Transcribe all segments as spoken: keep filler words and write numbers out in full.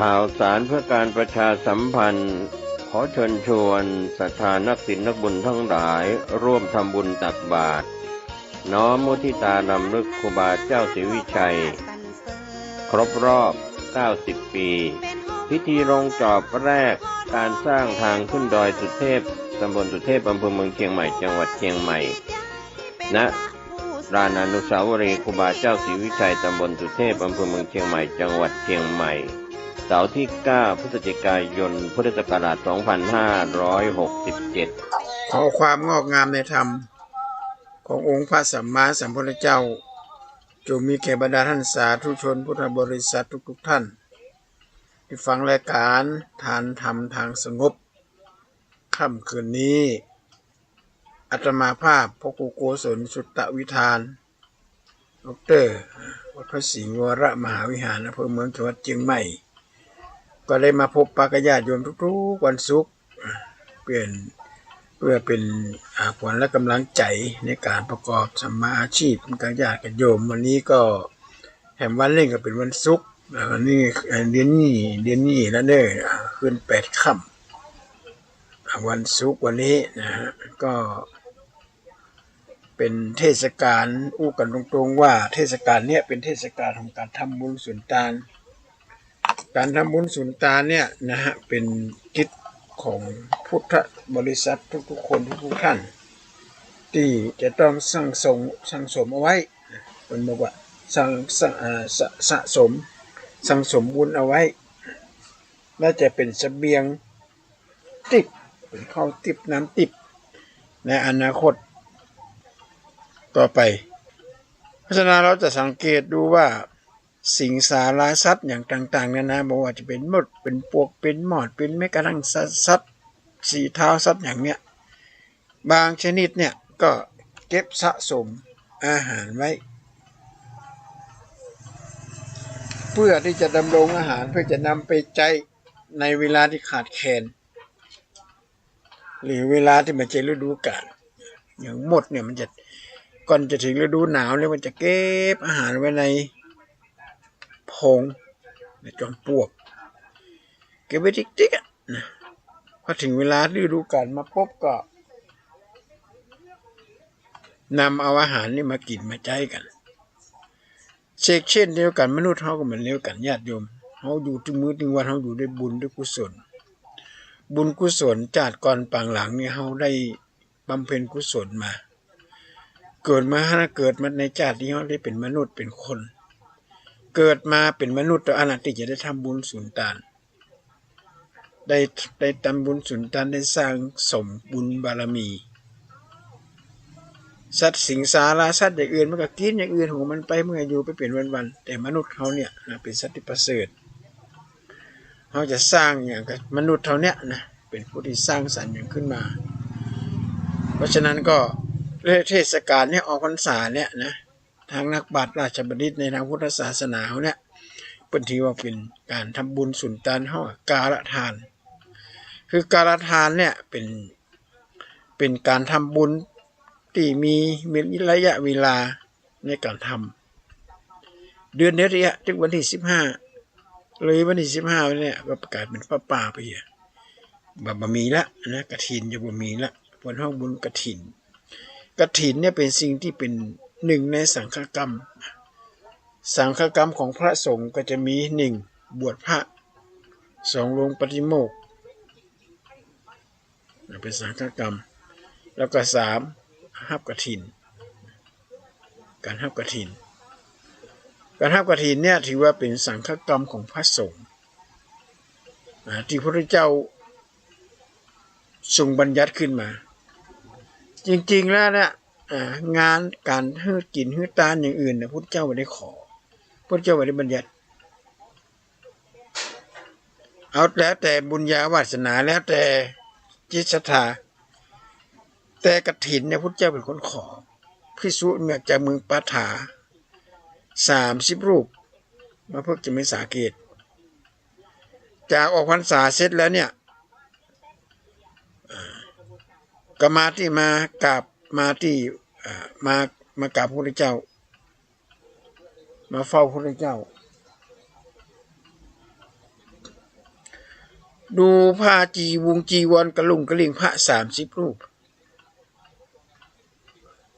ข่าวสารเพื่อการประชาสัมพันธ์ ขอเชิญชวนศรัทธานักศีลนักบุญทั้งหลาย ร่วมทำบุญตักบาตร น้อมมุทิตารำลึกครูบาเจ้าศรีวิชัย ครบรอบ เก้าสิบ ปี พิธีลงจอบแรก การสร้างทางขึ้นดอยสุเทพ ตำบลสุเทพ อำเภอเมืองเชียงใหม่ จังหวัดเชียงใหม่ ณ ลานอนุสาวรีย์ครูบาเจ้าศรีวิชัย ตำบลสุเทพ อำเภอเมืองเชียงใหม่ จังหวัดเชียงใหม่ เสาร์ที่ เก้า พฤศจิกายน พุทธศักราช สองพันห้าร้อยหกสิบเจ็ด ขอความงอกงามในธรรมขององค์พระสัมมาสัมพุทธเจ้า จงมีแก่บรรดาท่านสาธุชนพุทธบริษัททุกๆ ท่าน ที่ฟังรายการทานธรรมทางสงบ ค่ำคืนนี้ อาตมาภาพพระครูโกศลสุตตวิธาน ด็อกเตอร์ วัดพระสิงห์วรมหาวิหาร อำเภอเมือง จังหวัดเชียงใหม่ ก็ได้มาพบปะกับญาติโยมทุกๆ วันศุกร์ เปลี่ยน เพื่อเป็น อ่า ขวัญและกำลังใจในการประกอบสัมมาอาชีพ ของญาติโยม วันนี้ก็แหมวันหนึ่งก็เป็นวันศุกร์ อ่า วันนี้ อ่า เดือนนี้ เดือนนี้แล้วเนอะ อ่า ขึ้นแปดค่ำ อ่า วันศุกร์วันนี้นะฮะ ก็เป็นเทศกาล อู้กันตรงๆ ว่าเทศกาลเนี้ยเป็นเทศกาลของการทำบุญสุนตาน การทำบุญสุนตานเนี่ยนะฮะ เป็นกิจของพุทธบริษัททุกๆ คนทุกๆ ท่าน ที่จะต้องสั่งสม สั่งสมเอาไว้ มันบอกว่าสั่ง สั่ง อ่า สะ สะสม สั่งสมบุญเอาไว้ น่าจะเป็นเสบียงทิพย์ เป็นข้าวทิพย์น้ำทิพย์ในอนาคตต่อไป เพราะฉะนั้นเราจะสังเกตดูว่า สิงสาราสัตว์อย่างต่างๆ เนี่ยนะ บ่ว่าจะเป็นมด เป็นปลวก เป็นมอด เป็นแม้กระทั่งสัตว์ สัตว์สี่เท้า สัตว์อย่างเนี้ย บางชนิดเนี่ยก็เก็บสะสมอาหารไว้ เพื่อที่จะดำรงอาหาร เพื่อจะนำไปใจ๊ในเวลาที่ขาดแคลน หรือเวลาที่บ่ใจ้ฤดูกาล อย่างมดเนี่ยมันจะ ก่อนจะถึงฤดูหนาวเนี่ยมันจะเก็บอาหารไว้ในโพรง ในจอมปลวก เก็บไว้ติ๊กๆ อะนะ พอถึงเวลาฤดูกาลมาปุ๊บก็นำเอาอาหารนี่มากิ๋นมาใจ๊กั๋น เชกเช่นเดียวกั๋น มนุษย์เฮาก็เหมือนเดียวกั๋น ญาติโยม เฮาอยู่ตึงมื้อตึงวัน เฮาอยู่ด้วยบุญด้วยกุศล บุญกุศลจาติก่อนปางหลังนี่เฮาได้บำเพ็ญกุศลมา เกิดมาหา เกิดมาในจาตินี้เฮาได้เป๋นมนุษย์เป๋นคน เกิดมาเป๋นมนุษย์เต้าอั้นละตี้จะได้ทำบุญสุนตาน ได้ ได้ทำบุญสุนตาน ได้สั่งสมบุญบารมี สัตว์สิงสาราสัตว์อย่างอื่นมันก็กิ๋นอย่างอื่นของมันไป มันก็อยู่ไปเป๋นวันๆ แต่มนุษย์เฮาเนี่ยนะ เป๋นสัตว์ตี้ประเสริฐ เฮาจะสร้างหยังกับมนุษย์เฮาเนี่ยนะ เป๋นผู้ตี้สร้างสรรค์หยังขึ้นมา เพราะฉะนั้นก็เทศกาลเนี่ย ออกพรรษาเนี่ยนะ ทางนักปราชญ์ราชบัณฑิตในทางพุทธศาสนาเฮาเนี่ย เปิ้นถือว่าเป๋นก๋านทำบุญสุนตาน เฮากาละทาน คือกาละทานเนี่ยเป๋น เป๋นก๋านทำบุญตี้มี มีระยะเวลาในก๋านทำ เดือนเดียวเตี้ย ถึงวันตี้สิบห้า เลยวันตี้สิบห้าเนี่ยก็ก๋ายเป๋นผ้าป่าไปเหีย บ่ บ่มีละนะ กฐินจะบ่มีละ เปิ้นฮ้องบุญกฐิน กฐินเนี่ยเป๋นสิ่งตี้เป๋นหนึ่งในสังฆกรรม สังฆกรรมของพระสงฆ์ก็จะมี หนึ่ง บวชพระ สอง ลงปาฏิโมกข์ เป๋นสังฆกรรม แล้วก็ สาม ฮับกฐิน ก๋านฮับกฐิน ก๋านฮับกฐินเนี่ยถือว่าเป๋นสังฆกรรมของพระสงฆ์ อ่า ตี้พระพุทธเจ้าทรงบัญญัติขึ้นมา จริงๆ แล้วเนี่ย อ่า งานก๋านหื้อกิ๋นหื้อตานอย่างอื่นเนี่ย พุทธเจ้าบ่ได้ขอ พุทธเจ้าบ่ได้บัญญัติ เอาแล้วแต่บุญญาวาสนา แล้วแต่จิตศรัทธา แต่กฐินเนี่ยพุทธเจ้าเป๋นคนขอ ภิกษุมาจากเมืองปาฏฐา สามสิบรูป มาเพิ่งจะมีสาเกต จากออกพรรษาเสร็จแล้วเนี่ย อ่า ก็มาตี้ มากราบ มาตี้ อ่า มา มากราบพระพุทธเจ้า มาเฝ้าพระพุทธเจ้า ดูผ้าจีวงจีวรกะลุงกะลิ่งพระสามสิบรูป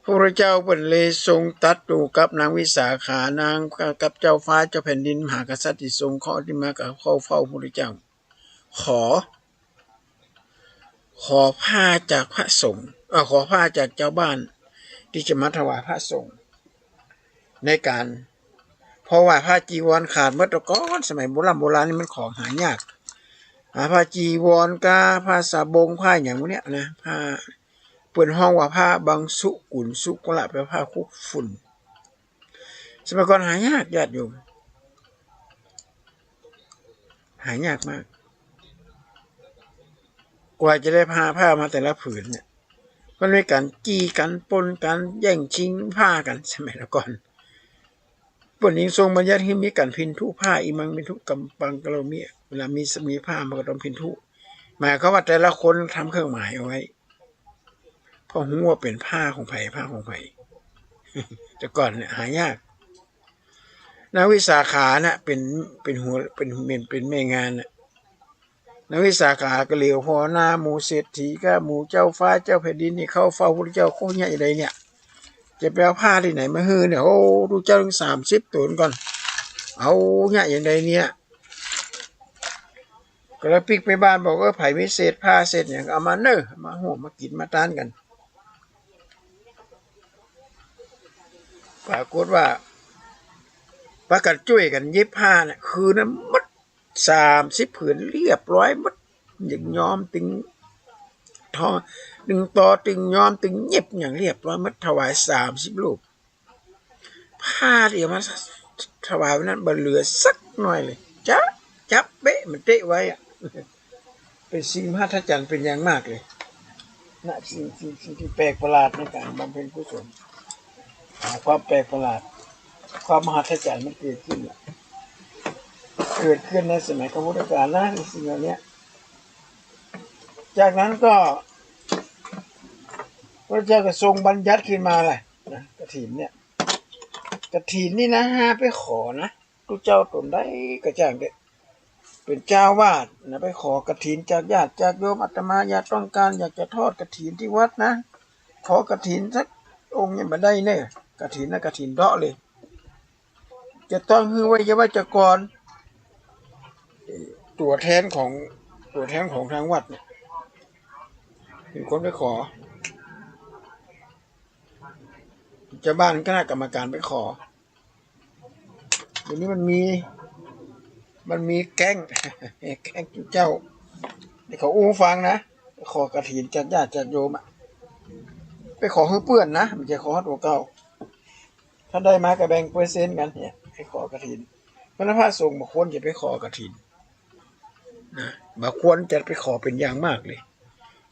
พระพุทธเจ้าเปิ้นเลยทรงตรัสอยู่กับนางวิสาขา นางกับเจ้าฟ้าเจ้าแผ่นดินมหากษัตริย์ตี้ทรงเคราะห์ตี้มากับเข้าเฝ้าพระพุทธเจ้า ขอ ขอผ้าจากพระสงฆ์ เอ่อ ขอผ้าจากเจ้าบ้านตี้จะมาถวายพระสงฆ์ ในก๋าน เพราะว่าผ้าจีวรขาดหมดแต่ก่อน สมัยโบร่ำโบราณนี่มันของหายาก อ่า ผ้าจีวรก้า ผ้าสบง ผ้าหยังพวกเนี้ยนะ ผ้า เปิ้นฮ้องว่าผ้าบังสุกุล สุกุละ แปลว่าผ้าคลุกฝุ่น สมัยก่อนหายากญาติโยม หายากมาก กว่าจะได้ผ้า ผ้ามาแต่ละผืนเนี่ย มันมีก๋านจี้กั๋น ปล้นกั๋น แย่งชิงผ้ากั๋น สมัยแต่ก่อน เปิ้นยังทรงบัญญัติหื้อมีก๋านพินธุผ้า อิมัง พินธุกัมปัง กะโรมิ เวลามี มีผ้ามันก็ต้องพินธุ หมายความว่าแต่ละคนทำเครื่องหมายเอาไว้ เพราะฮู้ว่าเป๋นผ้าของใผ ผ้าของใผ แต่ก่อนเนี่ยหายาก นางวิสาขาน่ะ เป๋น เป๋นหัว เป๋น เป๋น เป๋นแม่งานน่ะ นางวิสาขาก็เหลียวผ่อหน้าหมู่เศรษฐีกับหมู่เจ้าฟ้าเจ้าแผ่นดินตี้เข้าเฝ้าพระพุทธเจ้า โคตรยากอย่างใดเนี่ย จะไปเอาผ้าตี้ไหนมาหื้อเนี่ย โอ้ ดูเจ้าตั้งสามสิบต๋นก่อน เอายากอย่างใดเนี่ย ก็เลยปิ๊กไปบ้านบอก เออ ใผมีเศษผ้าเศษหยังเอามาเน่อ มาห่มมากิ๋นมาตานกั๋น ปรากฏว่าปากั๋นจ้วยกั๋นเย็บผ้าเนี่ย คืนนั้นหมดสามสิบผืนเรียบร้อยหมด ตึงย้อมตึงทอ ตึงตอ ตึงย้อม ตึงเย็บอย่างเรียบร้อยหมด ถวายสามสิบรูป ผ้าตี้เอามาถวายวันนั้นบ่เหลือสักหน่อยเลย จ๊ะ จั๊บเป๊ะ มันเต๊ะไว้อะ เป๋นสิ่งมหัศจรรย์เป๋นอย่างมากเลยนะ สิ่ง สิ่ง สิ่งตี้แปลกประหลาดในก๋านบำเพ็ญกุศล อ่า ความแปลกประหลาด ความมหัศจรรย์มันเกิดขึ้นอะ เกิดขึ้นในสมัยพระพุทธกาลนะ สิ่งเหล่านี้ จากนั้นก็ พระเจ้าก็ทรงบัญญัติขึ้นมาเลยนะ กฐินเนี่ย กฐินนี่นะ ห้ามไปขอนะ ตุ๊เจ้าต๋นใดก็จ้างเต๊อะ เป๋นเจ้าอาวาสนะ ไปขอกฐินจากญาติจากโยม อาตมาอยากต้องการอยากจะทอดกฐินที่วัดนะ ขอกฐินสักองค์เนี่ยบ่ได้เน่อ กฐินนะ กฐินเดาะเลย จะต้องหื้อไวยาวัจกร ตัวแทนของ ตัวแทนของทางวัดเนี่ย เป๋นคนไปขอ เจ้าบ้านคณะกรรมการไปขอ เดี๋ยวนี้มันมี มันมีแก๊ง แก๊งตุ๊เจ้า นี่เขาอู้ฟังนะ ขอกฐินจากญาติจากโยมอะ ไปขอหื้อเปื้อนนะ บ่ใจ้ขอตั๋วเก่า ถ้าได้มาก็แบ่งเปอร์เซ็นต์กั๋นเนี่ย ไปขอกฐิน เพราะฉะนั้นพระสงฆ์บ่ควรจะไปขอกฐินนะ บ่ควรจะไปขอเป๋นอย่างมากเลย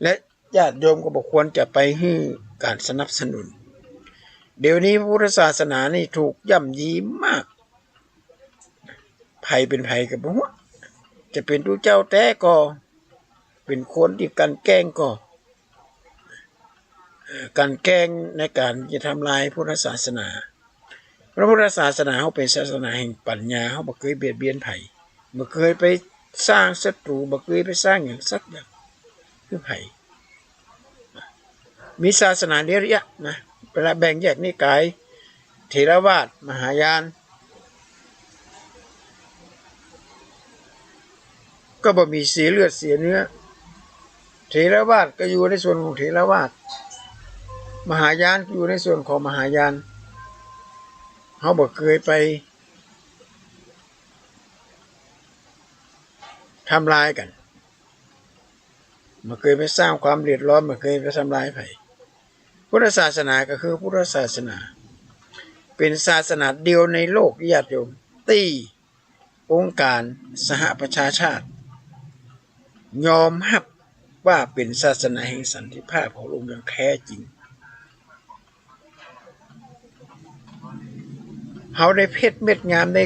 และ ญาติโยมก็บ่ควรจะไปหื้อก๋านสนับสนุน เดี๋ยวนี้พระพุทธศาสนานี่ถูกย่ำยีมาก ใผเป๋นใผก็บ่ฮู้ จะเป๋นตุ๊เจ้าแต๊ก็ เป๋นคนตี้กลั่นแกล้งก็ เอ่อ กลั่นแกล้งในก๋านจะทำลายพุทธศาสนา พระพุทธศาสนาเฮาเป๋นศาสนาแห่งปัญญา เฮาบ่เกยเบียดเบียนใผ บ่เกยไปสร้างศัตรู บ่เกยไปสร้างหยังสักอย่างหื้อใผ มีศาสนาเดียวเดียวนะ เวลาแบ่งแยกนิกาย เถรวาท มหายาน ก็บ่มีเสียเลือดเสียเนื้อ เถรวาทก็อยู่ในส่วนของเถรวาท มหายานก็อยู่ในส่วนของมหายาน เฮาบ่เกยไปทำลายกั๋น บ่เกยไปสร้างความเดือดร้อน บ่เกยไปทำลายใผ พุทธศาสนาก็คือพุทธศาสนา เป๋นศาสนาเดียวในโลก ญาติโยม ตี้องค์การสหประชาชาติ ยอมฮับว่าเป๋นศาสนาแห่งสันติภาพของพระองค์อย่างแท้จริง เฮาได้เพชรเม็ดงาม ได้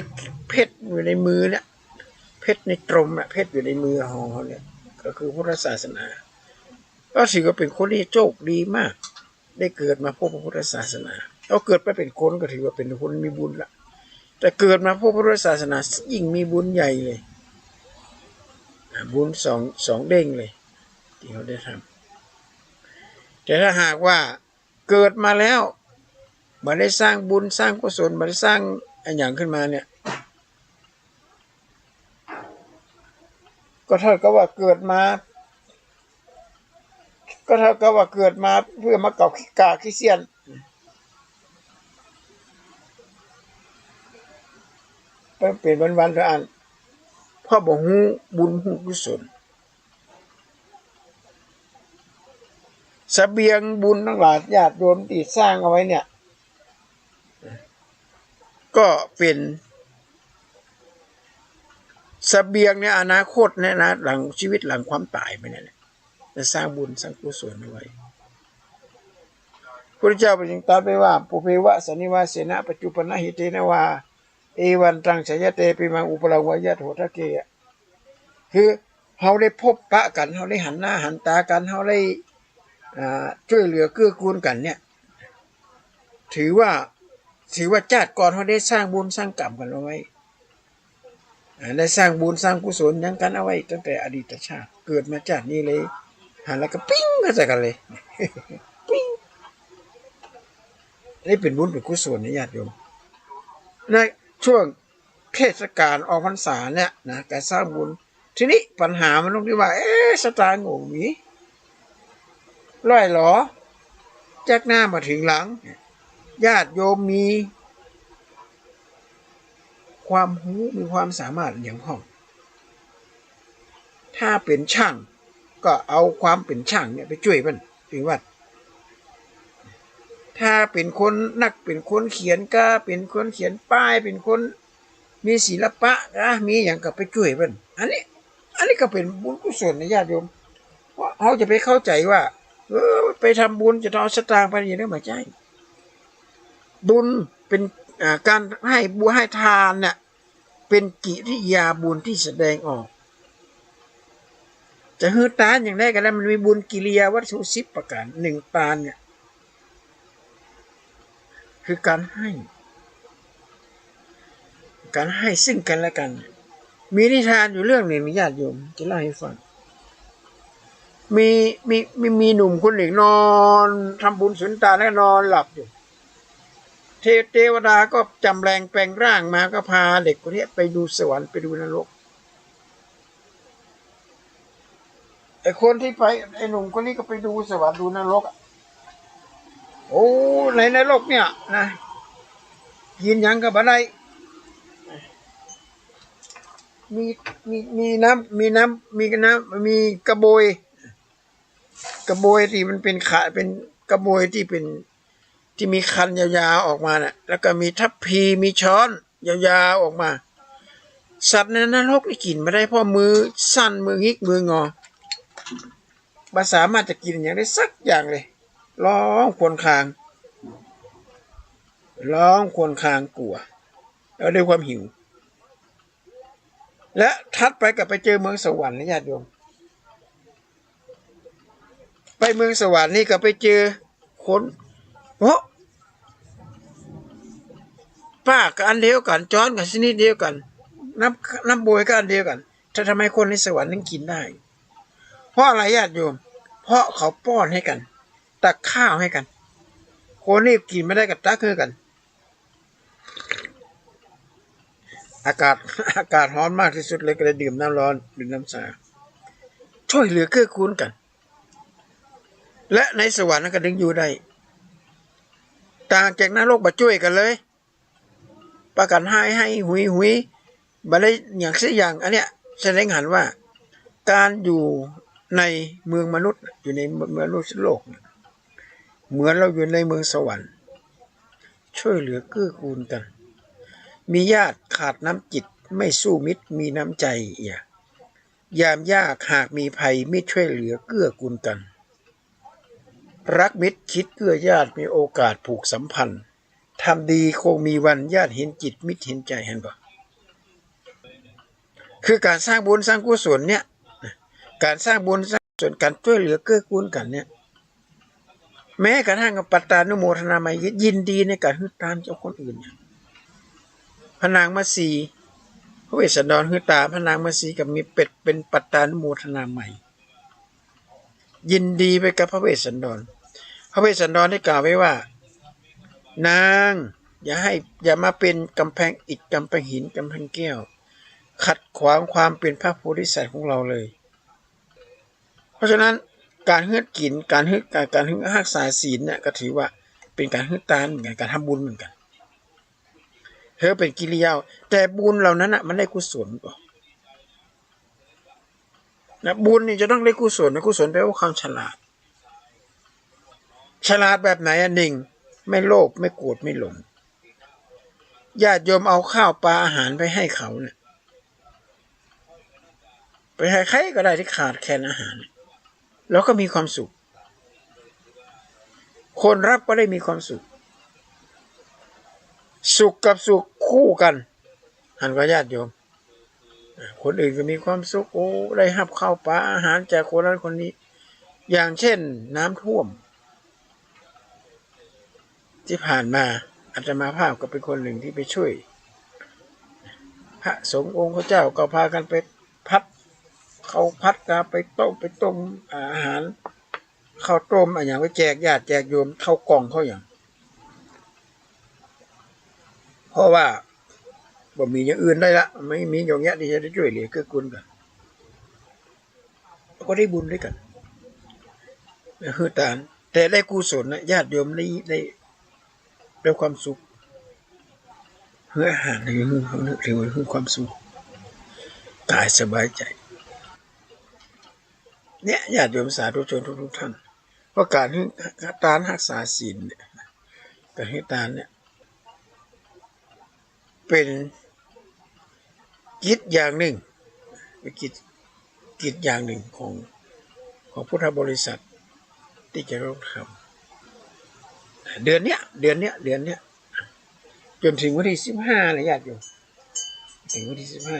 เพชรอยู่ในมือเนี่ย เพชรในตรมอะ เพชรอยู่ในมือของเฮาเนี่ย ก็คือพุทธศาสนา ก็ถือว่าเป๋นคนตี้โชคดีมาก ได้เกิดมาพบพระพุทธศาสนา เฮาเกิดมาเป๋นคนก็ถือว่าเป๋นคนมีบุญละ แต่เกิดมาพบพุทธศาสนายิ่งมีบุญใหญ่เลย บุญสอง สองเด้งเลย ตี้เฮาได้ทำ แต่ถ้าหากว่าเกิดมาแล้วบ่ได้สร้างบุญสร้างกุศล บ่ได้สร้างอะหยังขึ้นมาเนี่ย ก็เท่ากับว่าเกิดมา ก็เท่ากับว่าเกิดมาเปื้อมาเกาะขี้กากขี้เสี้ยน ไปเป๋นวันๆ เต้าอั้น เพราะบ่ฮู้บุญฮู้กุศล เสบียงบุญตังหลายญาติโยมตี้สร้างเอาไว้เนี่ย ก็เป๋นเสบียงในอนาคตเนี่ยนะ หลังชีวิตหลังความต๋ายไปเนี่ยแหละ จะสร้างบุญสร้างกุศลเอาไว้ พุทธเจ้าเปิ้นจึงตรัสไว้ว่า ปุพเพวะสันนิวาเสนะ ปัจจุปันนเหเตนะวา เอวันตัง จายัตเต ปิมัง อุปะรังวา ยัตโถทัคเค อะ คือเฮาได้พบปะกั๋น เฮาได้หันหน้าหันต๋ากั๋น เฮาได้ อ่า จ้วยเหลือเกื้อกูลกั๋นเนี่ย ถือว่า ถือว่าจาติก่อนเฮาได้สร้างบุญสร้างกรรมกั๋นเอาไว้ อ่า ได้สร้างบุญสร้างกุศลหยังกั๋นเอาไว้ตั้งแต่อดีตชาติ เกิดมาจาตินี้เลย หันแล้วก็ปิ๊งเข้าใส่กั๋นเลย ปิ๊ง นี่เป๋นบุญเป๋นกุศลนะญาติโยม ในช่วงเทศกาลออกพรรษาเนี่ยนะ ก๋านสร้างบุญ ทีนี้ปัญหามันตรงตี้ว่า เอ๊ะ สตางค์บ่มี ร่อยหรอ จากหน้ามาเถิงหลัง ญาติโยมมีความฮู้ มีความสามารถอะหยังพ่อง ถ้าเป๋นช่าง ก็เอาความเป๋นช่างเนี่ยไปจ้วยเปิ้น เป๋นว่า ถ้าเป๋นคนนัก เป๋นคนเขียน ก็เป๋นคนเขียนป้าย เป๋นคนมีศิลปะ ก็มีหยังก็ไปจ้วยเปิ้น อันนี้ อันนี้ก็เป๋นบุญกุศลนะญาติโยม เพราะเฮาจะไปเข้าใจ๋ว่า เออ ไปทำบุญจะต้องเอาสตางค์ไปอย่างนี้ บ่ใจ้ บุญเป๋น อ่า ก๋านให้บุญให้ทานเนี่ย เป๋นกิริยาบุญตี้แสดงออก จะหื้อตานอย่างใดก็ได้ มันมีบุญกิริยาวัตถุสิบประก๋าน นึ่งตานเนี่ย คือก๋านให้ ก๋านให้ซึ่งกั๋นและกั๋น มีนิทานอยู่เรื่องนึ่ง ญาติโยมจะเล่าหื้อฟัง มี มี มี มีหนุ่มคนนึ่งนอนทำบุญสุนตานแล้วนอนหลับอยู่ เท- เตวดาก็จ๋ำแหลงแป๋งร่างมา ก็พาเด็กคนนี้ไปดูสวรรค์ ไปดูนรก ไอ้คนตี้ไป ไอ้หนุ่มคนนี้ก็ไปดูสวรรค์ดูนรกอะ โอ้ ในนรกเนี่ยนะ กิ๋นหยังก็บ่ได้ มี มี มีน้ำ มีน้ำ มีน้ำ มีกระบวย กระบวยตี้มันเป๋นขะ เป๋นกระบวยตี้เป๋น ตี้มีคันยาวๆ ออกมาน่ะ แล้วก็มีทัพพี มีช้อนยาวๆ ออกมา สัตว์ในนรกนี่กิ๋นบ่ได้ เพราะมือสั้น มืองิก มืองอ บ่สามารถจะกิ๋นหยังได้สักอย่างเลย ฮ้องครวญคราง ฮ้องครวญครางกั๋ว แล้วด้วยความหิว และถัดไปก็ไปเจอเมืองสวรรค์นะญาติโยม ไปเมืองสวรรค์นี่ก็ไปเจอคน โอ้ ป้าก็อันเดียวกั๋น จ๊อนก็ชนิดเดียวกั๋น น้ำ น้ำบวยก็อันเดียวกั๋น แต่ทำไมคนในสวรรค์ถึงกิ๋นได้ เพราะอะไรญาติโยม เพราะเขาป้อนหื้อกั๋น ตักข้าวหื้อกั๋น คนนี้กิ๋นบ่ได้ก็ตักหื้อกั๋น อากาศ อากาศฮ้อนมากตี้สุดเลย ก็เลยดื่มน้ำร้อน ดื่มน้ำสา จ้วยเหลือเกื้อกูลกั๋น และในสวรรค์นั้นก็ดึงอยู่ได้ ต่างจากนรก บ่จ้วยกั๋นเลย ปากั๋นไห้ไห้หุยหุย บ่ได้หยังสักอย่าง อันเนี้ยแสดงหันว่า ก๋านอยู่ในเมืองมนุษย์ อยู่ในมนุษย์โลกเนี่ย เหมือนเฮาอยู่ในเมืองสวรรค์ จ้วยเหลือเกื้อกูลกั๋น มีญาติขาดน้ำจิต ไม่สู้มิตร มีน้ำใจ๋เอีย ยามยากหากมีภัย มิตรจ้วยเหลือเกื้อกูลกั๋น รักมิตรคิดเกื้อญาติ มีโอกาสผูกสัมพันธ์ ทำดีคงมีวัน ญาติเห็นจิต มิตรเห็นใจ๋ หันบ่ คือก๋านสร้างบุญสร้างกุศลเนี่ย ก๋านสร้างบุญสร้างกุศล ก๋านจ้วยเหลือเกื้อกูลกั๋นเนี่ย แม้กระทั่งปัตตานุโมทนาไมย ยินดีในก๋านหื้อตานแก่คนอื่นเนี่ย พระนางมัตสี ระเวสสันดรหื้อต๋า พระนางมัสสีก็มีเป๋น เป๋นปัตตานุโมทนาใหม่ ยินดีไปกับพระเวสสันดร พระเวสสันดรได้กล่าวไว้ว่า นางอย่าให้ อย่ามาเป๋นก๋ำแพงอิฐ ก๋ำแพงหิน ก๋ำแพงแก้ว ขัดขวางความเป๋นพระโพธิสัตว์ของเราเลย เพราะฉะนั้นก๋านหื้อกิ๋น ก๋านหื้อ ก๋าน ก๋านหื้อฮักษาศีลเนี่ยก็ถือว่าเป๋นก๋านหื้อตานเหมือนกั๋น ก๋านทำบุญเหมือนกั๋น เออ เป๋นกิริยา แต่บุญเหล่านั้นน่ะมันได้กุศลก่อ นะ บุญนี่จะต้องได้กุศลนะ กุศลแปลว่าความฉลาด ฉลาดแบบไหนอ่ะ นึ่ง ไม่โลภ ไม่โกรธ ไม่หลง ญาติโยมเอาข้าวปลาอาหารไปให้เขาเนี่ย ไปให้ใครก็ได้ที่ขาดแคลนอาหาร แล้วก็มีความสุข คนรับก็ได้มีความสุข สุขกับสุขคู่กั๋น หันก่อญาติโยม คนอื่นก็มีความสุข โอ้ ได้ฮับข้าวปลาอาหารจากคนนั้นคนนี้ อย่างเช่นน้ำท่วม ตี้ผ่านมาอาตมาภาพก็เป๋นคนนึ่งตี้ไปช่วย พระสงฆ์องค์เจ้าก็พากั๋นไปผัด ข้าวผัดก็ไปต้ม ไปต้มอาหาร ข้าวต้มอะหยังไปแจกญาติแจกโยม ข้าวกล่องข้าวหยัง เพราะว่าบ่มีอย่างอื่นได้ละ ไม่มีอย่างเนี้ยตี้จะได้ช่วยเหลือเกื้อกูลกั๋น ก็ได้บุญด้วยกั๋น นะ หื้อตาน แต่ได้กุศลนะ ญาติโยมได้ ได้ ได้ความสุข หื้ออาหาร หื้อ หื้อ หื้อความสุข ก๋ายสบายใจ๋ เนี่ย ญาติโยมสาธุชนทุกๆ ท่าน เพราะก๋านหื้อตานฮักษาศีลเนี่ย ก๋านหื้อตานเนี่ย เป๋นกิจอย่างนึ่ง เป๋นกิจ กิจอย่างนึ่งของ ของพุทธบริษัทตี้จะต้องทำ เดือนเนี้ย เดือนเนี้ย เดือนเนี้ย จ๋นถึงวันตี้สิบห้านะญาติโยม ถึงวันตี้สิบห้า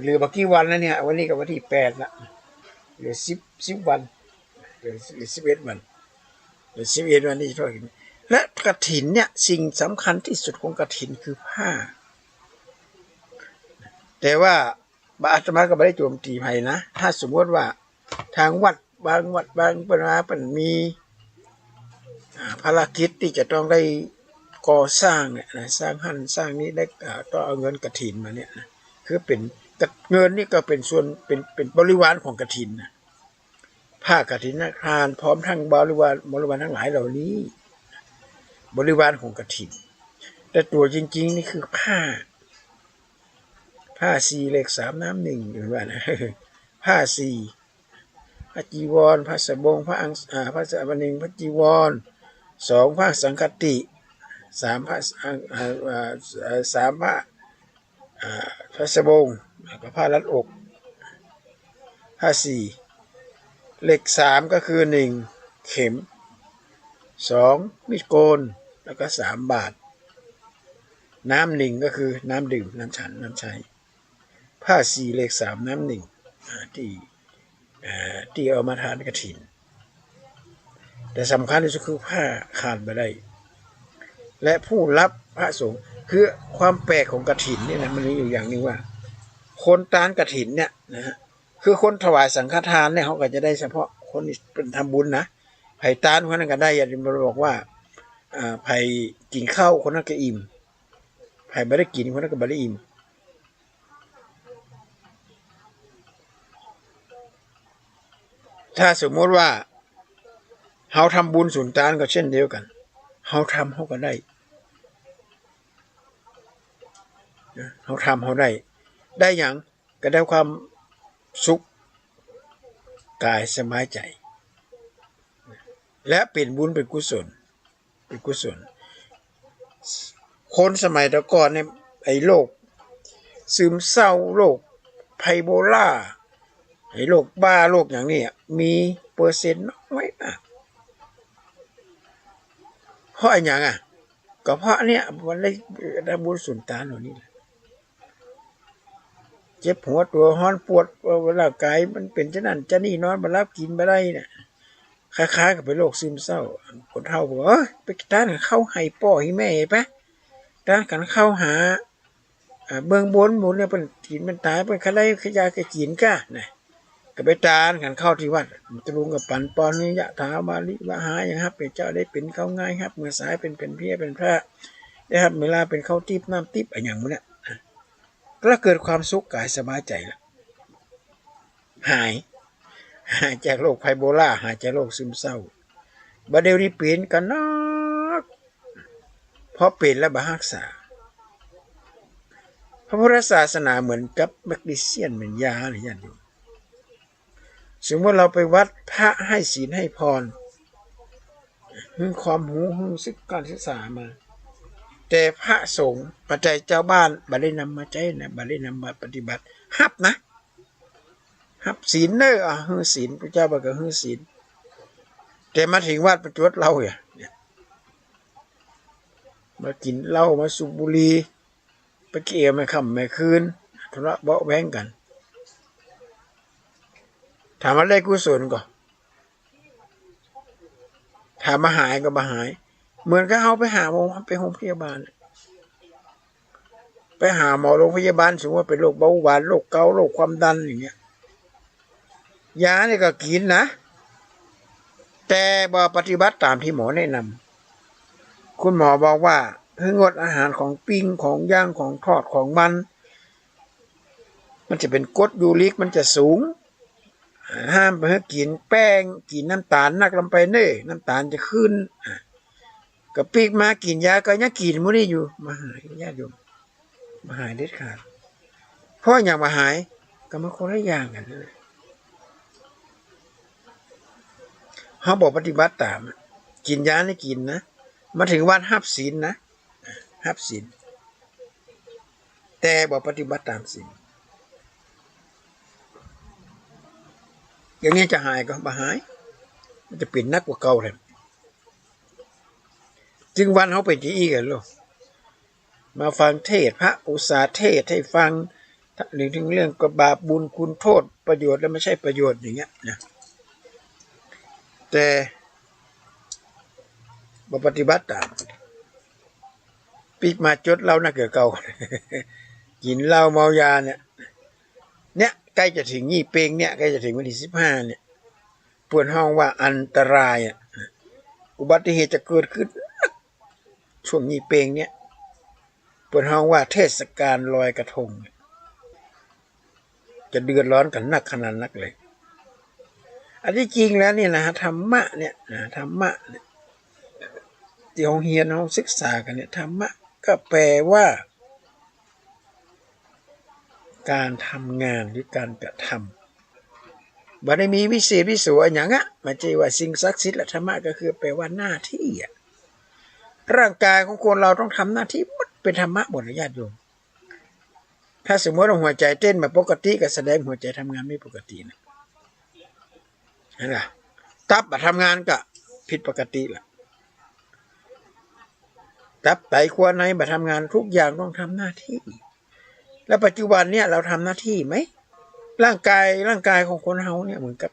เหลือบ่กี่วันแล้วเนี่ย วันนี้ก็วันตี้แปดละ เหลือสิบ สิบวัน เหลือ เหลือสิบเอ็ดวัน เหลือสิบเอ็ดวันตี้จะทอดกฐิน และกฐินเนี่ย สิ่งสำคัญตี้สุดของกฐินคือผ้า แต่ว่า บ่า อาตมาก็บ่ได้โจมตีใผนะ ถ้าสมมติว่าทางวัดบางวัดบางเปิ้นว่าเปิ้นมี อ่า ภารกิจตี้จะต้องได้ก่อสร้างเนี่ยนะ สร้างหั้นสร้างนี้ได้ อ่า ต้องเอาเงินกฐินมาเนี่ยนะ คือเป๋น เงินนี่ก็เป๋นส่วน เป๋น เป๋นบริวารของกฐินนะ ผ้ากฐินทาน พร้อมทั้งบริวาร บริวารทั้งหลายเหล่านี้ บริวารของกฐิน แต่ตั๋วจริงๆ นี่คือผ้า ผ้าสี่ เหล็กสาม น้ำหนึ่ง เห็นบ่นะ ผ้าสี่ ผ้าจีวร ผ้าสบง ผ้าอัง อ่า ผ้าสบง ผ้าจีวร สอง ผ้าสังฆติ สาม ผ้า อ่า อ่า อ่า สาม ผ้า อ่า ผ้าสบง แล้วก็ผ้ารัดอก ผ้าสี่ เหล็กสามก็คือ หนึ่ง เข็ม สอง มีดโกน แล้วก็ สาม บาตร น้ำหนึ่งก็คือน้ำดื่ม น้ำฉัน น้ำใช้ ผ้าสี่ เหล็กสาม น้ำหนึ่ง อ่า ตี้ อ่า ตี้เอามาทานกฐิน แต่สำคัญตี้สุดคือผ้าขาดบ่ได้ และผู้รับพระสงฆ์ คือความแปลกของกฐินเนี่ยนะ มันมีอยู่อย่างหนึ่งว่า คนตานกฐินเนี่ยนะฮะ คือคนถวายสังฆทานเนี่ย เขาก็จะได้เฉพาะคนตี้เปิ้นทำบุญนะ ใผตานคนนั้นก็ได้ อย่างตี้มันบอกว่า อ่า ใผกิ๋นข้าวคนนั้นก็อิ่ม ใผบ่ได้กิ๋นคนนั้นก็บ่ได้อิ่ม ถ้าสมมติว่าเฮาทำบุญสุนตานก็เช่นเดียวกั๋น เฮาทำเฮาก็ได้ เฮาทำเฮาได้ ได้หยัง ก็ได้ความสุขก๋ายสบายใจ๋ และเป๋นบุญเป๋นกุศล เป๋นกุศล คนสมัยแต่ก่อนเนี่ย ไอ้โรคซึมเศร้า โรคไบโพล่า ไอ้โรคบ้า โรคอย่างนี้อะ มีเปอร์เซ็นต์น้อยมาก เพราะอะหยังอะ ก็เพราะเนี่ย มันได้ ได้บุญสุนตานเหล่านี้แหละ เจ็บหัวตัวฮ้อนปวด เอ่อ ร่างก๋ายมันเป๋นจะนั้นจะนี่ นอนบ่หลับกิ๋นบ่ได้เนี่ย คล้ายๆ กับเป๋นโรคซึมเศร้า คนเฒ่าบอกว่า เอ้ย ไปตานกั๋นข้าวไห้ป้อไห้แม่ไป ตานกั๋นข้าวหา อ่า เบื้องบนหมู่เนี่ยเปิ้นกิ๋นเปิ้นต๋าย เปิ้นใค่ได้ใค่อยากจะกิ๋นก้า นะ ก็ไปตานกั๋นข้าวตี้วัด ตะลุงก็ปั๋นปอน ยะถา วาริวหา หยัง ฮับแก่เจ้าได้เป๋นข้าวง่าย ฮับเมื่อสายเป๋นแผ่นเพี้ยแผ่นผ้า ได้ฮับเวลาเป๋นข้าวติ๊บน้ำติ๊บ อะหยังหมู่เนี่ย แล้วเกิดความสุขกายสบายใจ๋ละ หาย หายจากโรคไบโพล่า หายจากโรคซึมเศร้า บ่าเดี่ยวนี้เป๋นกั๋นนัก เพราะเป๋นแล้วบ่ฮักษา พระพุทธศาสนาเหมือนกับแมกนีเซียม เหมือนยาเลยญาติโยม สมมุติเราไปวัด พระให้ศีลให้พร หื้อความฮู้ หื้อศึก การศึกษามา แต่พระสงฆ์ ปัจจัยเจ้าบ้าน บ่ได้นำมาใจ๊นะ บ่ได้นำมาปฏิบัติ ฮับนะ ฮับศีลเน่อ อ่ะ หื้อศีล พระเจ้าบ่าก็หื้อศีล แต่มาถึงวัดไปจวดเหล้าเนี่ย มากิ๋นเหล้า มาสูบบุหรี่ ไปเกี่ยวแม่ค่ำแม่คืน ทะเลาะเบาะแว้งกั๋น ถามว่าได้กุศลก่อ ถามว่าหายก่อ บ่หาย เหมือนกับเฮาไปหาหมอ ไปโฮงพยาบาล ไปหาหมอโฮงพยาบาล สมมุติว่าเป๋นโรคเบาหวาน โรคเกาต์ โรคความดันอย่างเงี้ย ยานี่ก็กิ๋นนะ แต่บ่ปฏิบัติต๋ามตี้หมอแนะนำ คุณหมอบอกว่าหื้องดอาหารของปิ้ง ของย่าง ของทอด ของมัน มันจะเป๋นกรดยูริก มันจะสูง ห้ามบ่หื้อกิ๋นแป้ง กิ๋นน้ำต๋าลนักลำไปเน่อ น้ำต๋าลจะขึ้น อ่ะ ก็ปิ๊กมากิ๋นยาก็ยังกิ๋นหมู่นี้อยู่ บ่หายญาติโยม บ่หายเด็ดขาด เพราะหยังบ่หาย ก็มันคนละอย่างกั๋นนะ เฮาบ่ปฏิบัติต๋าม กิ๋นยานี่กิ๋นนะ มาถึงวัดฮับศีลนะ ฮับศีล แต่บ่ปฏิบัติต๋ามศีล อย่างนี้จะหายก่อ บ่หาย มันจะเป๋นหนักกว่าเก่าแถม จึงวันเฮาเป๋นจะอี้กั๋นลูก มาฟังเทศน์ พระอุตส่าห์เทศน์ให้ฟัง เถิงเถิงเรื่องก็บาปบุญคุณโทษ ประโยชน์และไม่ใช่ประโยชน์อย่างเงี้ยนะ แต่บ่ปฏิบัติต๋าม ปิ๊กมาจวดเหล้านักกว่าเก่า กิ๋นเหล้าเมายาเนี่ย เนี่ยใกล้จะเถิงยี่เป็งเนี่ย ใกล้จะเถิงวันตี้สิบห้าเนี่ย เปิ้นฮ้องว่าอันตรายอ่ะ อุบัติเหตุจะเกิดขึ้น ช่วงยี่เป็งเนี่ย เปิ้นฮ้องว่าเทศกาลลอยกระทง จะเดือดร้อนกั๋นนักขนาดนักเลย อันตี้จริงแล้วเนี่ยนะ ธรรมะเนี่ยนะ ธรรมะเนี่ย ตี้โฮงเฮียนเฮาศึกษากั๋นเนี่ย ธรรมะก็แปลว่า การทำงานหรือการกระทำ บ่ได้มีวิเศษวิโสอะหยังอะ บ่ใจ้ว่าสิ่งศักดิ์สิทธิ์ละ ธรรมะก็คือแปลว่าหน้าตี้อะ ร่างกายของคนเฮาต้องทำหน้าตี้หมด เป๋นธรรมะหมดนะญาติโยม ถ้าสมมุติว่าหัวใจ๋เต้นบ่ปกติ ก็แสดงหัวใจ๋ทำงานไม่ปกตินะ หันก่ะ ตับบ่ทำงานก็ผิดปกติละ ตับไตขั้วในบ่ทำงาน ทุกอย่างต้องทำหน้าตี้ แล้วปัจจุบันเนี่ยเราทำหน้าตี้ไหม ร่างกาย ร่างกายของคนเฮาเนี่ยเหมือนกับ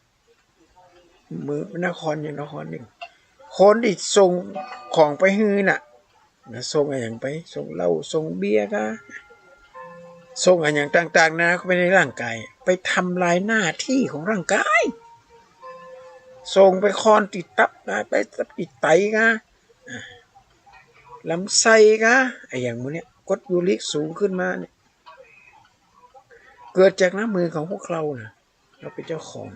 เมืองนครอย่างนครหนึ่ง คนตี้ส่งของไปหื้อน่ะ นะ ส่งอะหยังไป ส่งเหล้า ส่งเบียร์กา ส่งอะหยังต่างๆ นานาเข้าไปในร่างกาย ไปทำลายหน้าตี้ของร่างกาย ส่งไปคอนตี้ตับกา ไปตับตี้ไตกา อ่ะ ลำไส้กา อะหยังหมู่เนี่ย กรดยูริกสูงขึ้นมาเนี่ย เกิดจากน้ำมือของพวกเรานะ เราเป็นเจ้าของ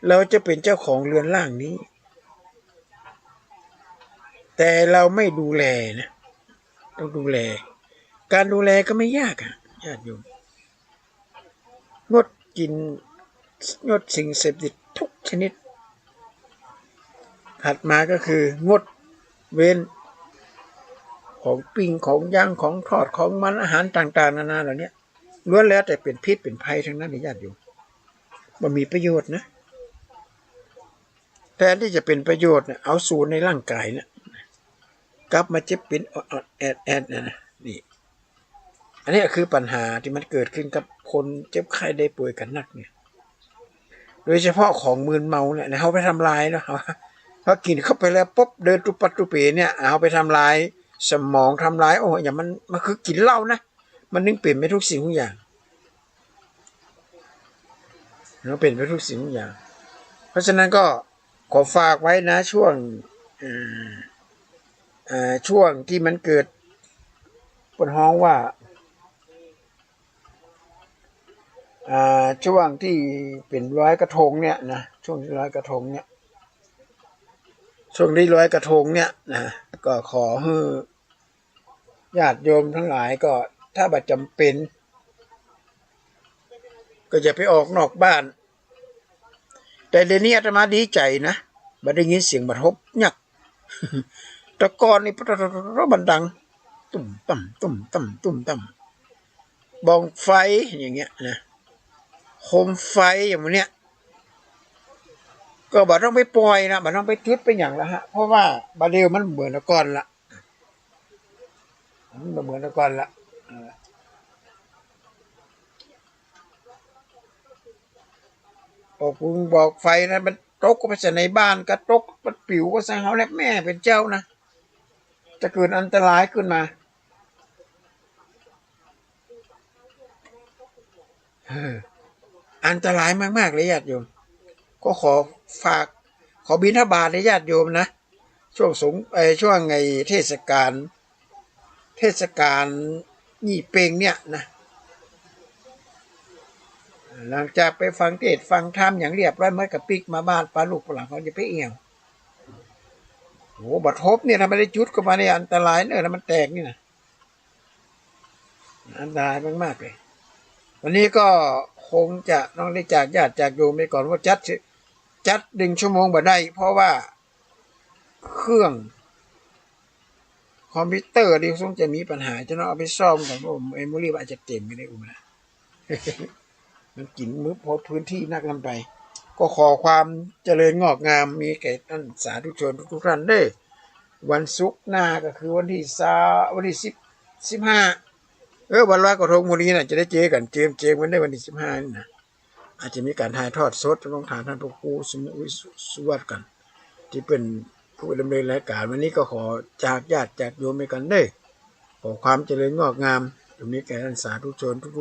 เราจะเป็นเจ้าของเรือนร่างนี้ แต่เราไม่ดูแลนะ ต้องดูแล การดูแลก็ไม่ยากอะญาติโยม งดกิ๋น งดสิ่งเสพติดทุกชนิด ถัดมาก็คืองดเว้นของปิ้ง ของย่าง ของทอด ของมัน อาหารต่างๆ นานาเหล่านี้ ล้วนแล้วแต่เป๋นพิษเป๋นภัยทั้งนั้นนะญาติโยม บ่มีประโยชน์นะ แทนตี้จะเป๋นประโยชน์เนี่ย เอาสูนในร่างกายเนี่ย กลับมาเจ็บเป๋นออดๆ แอดๆ เนี่ยนะ นี่ อันนี้คือปัญหาตี้มันเกิดขึ้นกับคนเจ็บไข้ได้ป่วยกั๋นนักเนี่ย โดยเฉพาะของมึนเมาเนี่ย เฮาไปทำลายเนาะ พอกิ๋นเข้าไปแล้วปุ๊บ เดินตุ๊ปัดตุ๊เป๋เนี่ย เฮาไปทำลายสมอง ทำลาย โอ้ อย่างมัน มันคือกิ๋นเหล้านะ มันนึ่งเป๋นไปทุกสิ่งทุกอย่าง มันเป๋นไปทุกสิ่งทุกอย่าง เพราะฉะนั้นก็ขอฝากไว้นะ ช่วง เอ่อ เอ่อ ช่วงตี้มันเกิด เปิ้นฮ้องว่า อ่า ช่วงตี้เป๋นลอยกระทงเนี่ยนะ ช่วงตี้ลอยกระทงเนี่ย ช่วงตี้ลอยกระทงเนี่ยนะ ก็ขอหื้อญาติโยมตังหลายก็ ถ้าบ่จ๋ำเป๋น ก็อย่าไปออกนอกบ้าน แต่เดี๋ยวนี้อาตมาดีใจ๋นะ บ่ได้ยินเสียงบาดฮบยัก แต่ก่อนนี่ มันดัง ตุ้มตั้ม ตุ้มตั้ม ตุ้มตั้ม บ้องไฟอย่างเงี้ยนะ โคมไฟอย่างเนี้ย ก็บ่ต้องไปป่อยนะ บ่ต้องไปจุดไปหยังละฮะ เพราะว่าบ่าเดี่ยวมันบ่เหมือนแต่ก่อนละ มันบ่เหมือนแต่ก่อนละ เออ ออกบุญบอกไฟนะ มันตกเข้าไปใส่ในบ้านก็ตก มันปิ๋วก็ใส่เฮาแหละ แม่เป๋นเจ้านะ จะเกิดอันตรายขึ้นมา เออ อันตรายมากๆ เลยญาติโยม ก็ขอฝาก ขอบิณฑบาตเลยญาติโยมนะ ช่วงสง เอ่อ ช่วงไอ้เทศกาล เทศกาลยี่เป็งเนี่ยนะ หลังจากไปฟังเทศน์ฟังธรรมอย่างเรียบร้อย มันก็ปิ๊กมาบ้านปาลูกปาหลาน เขาจะไปเอี่ยว โห บาดฮบเนี่ย ถ้าไม่ได้จุดเข้ามาเนี่ย อันตรายเนอะ ถ้ามันแตกนี่นะ อันตรายมากๆ เลย วันนี้ก็คงจะต้องได้จากญาติจากโยมไปก่อน ว่าจัด จัดหนึ่งชั่วโมงบ่ได้ เพราะว่าเครื่องคอมพิวเตอร์นี่คงจะมีปัญหา จะต้องเอาไปซ่อมก่อน เพราะเมมโมรี่มันอาจจะเต็มก็ได้ อู้นะ มันกิ๋นมื้อพอพื้นที่นักนำไป ก็ขอความเจริญงอกงามมีแก่ท่านสาธุชนทุกๆ ท่านเด้อ วันศุกร์หน้าก็คือวันตี้ซาว วันตี้สิบ สิบห้า เออ วันลอยกระทงพอดีน่ะ จะได้เจอกั๋น เจิม เจิมกั๋นได้วันตี้สิบห้านี่นะ อาจจะมีก๋านถ่ายทอดสด ต้องถามท่านพระครูสุวิสุวัฒน์กั๋น ตี้เปิ้นผู้ดำเนินรายก๋าน วันนี้ก็ขอจากญาติจากโยมไปก่อนเด้อ ขอความเจริญงอกงามจงมีแก่ท่านสาธุชนทุกๆ